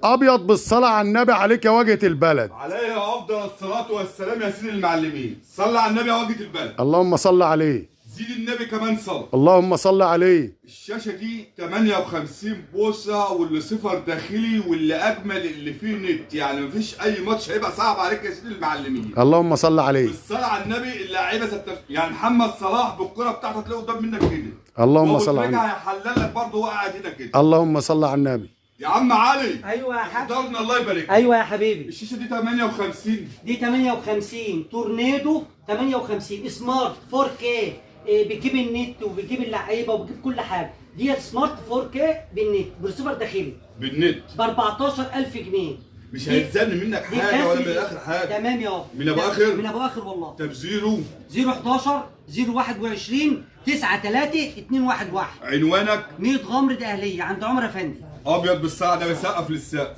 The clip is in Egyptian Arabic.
ابيض بالصلاة على النبي عليك يا واجهه البلد. عليه افضل الصلاة والسلام يا سيدي المعلمين. صلى على النبي يا واجهه البلد. اللهم صل عليه. زيد النبي كمان صلى. اللهم صل عليه. الشاشة دي 58 بوصه، واللي صفر داخلي، واللي اجمل اللي فيه نت، يعني مفيش اي ماتش هيبقى صعب عليك يا سيدي المعلمين. اللهم صل عليه. بالصلاة على النبي اللعيبة يعني محمد صلاح بالكرة بتاعته تلاقيه قدام منك كده. اللهم صل على النبي. النبي. هيحلل لك برضه وقعت هنا كده. اللهم صل على النبي. يا عم علي. ايوه يا حبيبي. احضرنا الله يبارك. ايوه يا حبيبي. الشاشة دي 58. دي 58 تورنيدو 58 smart 4K، بتجيب النت وبتجيب اللعيبة وبتجيب كل حاجة. ديت smart 4K بالنت برسيفر داخلي بالنت ب 14000 جنيه. مش هيتزن منك دي حاجة ولا كاس من اخر حاجة. تمام يابا. من ابو اخر؟ من ابو اخر والله. طب zero 011 021 93 211. عنوانك 100 غمر دقهليه عند عمر افندي. ابيض بالساعة ده بيسقف للسقف.